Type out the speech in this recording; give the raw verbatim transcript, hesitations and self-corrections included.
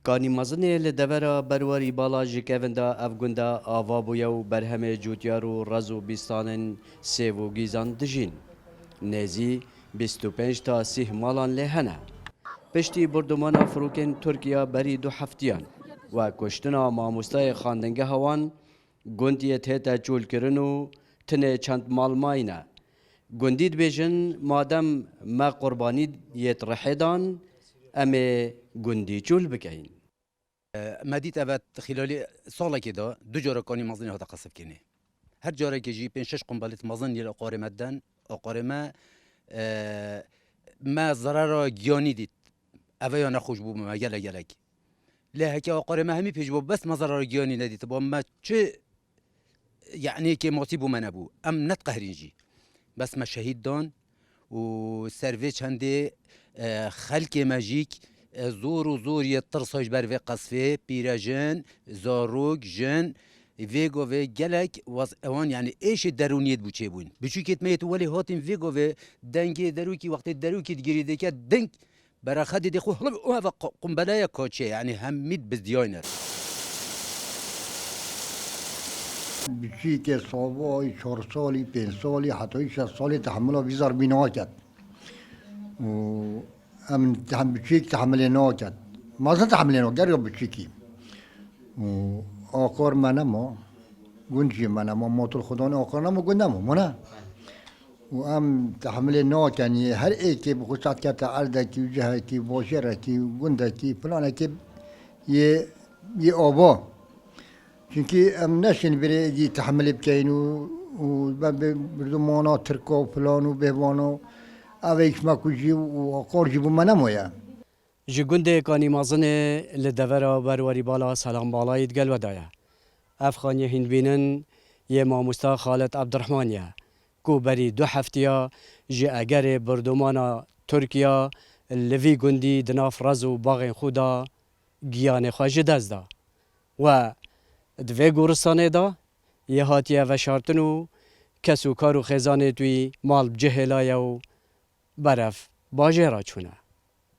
Kanî Mezinê li devera Berwarî Bala ji kevin de ev gund e ava bûye û berhemê cotyar û rez û bîstanên sêv û gîzan dijîn. Nêzî bîst û pênc ta sîh malan lê hene. Piştî bordûmana firokên Tirkiya berî du heftiyan we kuştina mamostayê xwendingeha wan, gund yê tête çolkirin û tinê çend mal mayî ne. Gundî dibêjin, madem me qurbanî yê rihê dan, em ê gundî çol bikeyin. Me dît eve xîlalî salekê de du cara Kanî Mezinê hate qesibkirinê. Her carekê jî pênc şeş qumbelit mezin yê li aqarê me den. Aqarê me, e, me zerera giyanî dît. Eve ya nexweş bû me gelek gelek. Lê heke aqarê me hemî pêş bû, bes me zerera giyanî nedîtiba. Me çi yanî kêmasî bo me nebû. Em nediqehrîn jî. Bes me şehîd dan û ser vê çendê, e, xelkê me jî, e, zor û zor yê tirsa ji ber vê qesfê, pîrejin, zarok, jin, vê govê gelek waz-, ewan yanî êşê derûniyê bû çêbûn. Biçûkêt me yêt welê hatin vê govê dengê derûkî wextê derûkî digirî dike ding Bera xedê dê xwe hilib û eva qu-, qumbeleya koçê, yanî hemî bizdiyayne. Biçîkê savayî çar salî, pênc salî, heta şeş salî tehemila vî zarbî naket. Û em tehem-, biçîk tehemilê naket. Mezin tehemilê naket, ger ya biçîkî. Û akar me nema, gund jî me nema, motul xudan akar nema, gund nema, mane. Û em tehemilê nakin yê her êkê bi xwe çat kete erdekî û cihekî û bajêrekî û gundekî, planekê yê, yê ava. Çunkî em neşên birê êdî tehemilê bikeyin û, û me bi birdumana Tirka û plan û bêhvana ev êk me kujî û aqar jî bo me nemaye. Ji gundê Kanî Mezinê li devera Berwarî Bala Selam Balayî di gel we de ye. Ev xaniyê hîn dibînin yê mamosta Xalid Ebdirehmanî ye, ku berî du heftiya ji egerê bordûmana Tirkiya li vî gundî di nav rez û baxên xwe de giyanê xwe ji dest da. We di vê goristanê de yê hatiye veşartin û kes û kar û xêzanê wî mal bi cih hêlaye û berev bajêra çûne.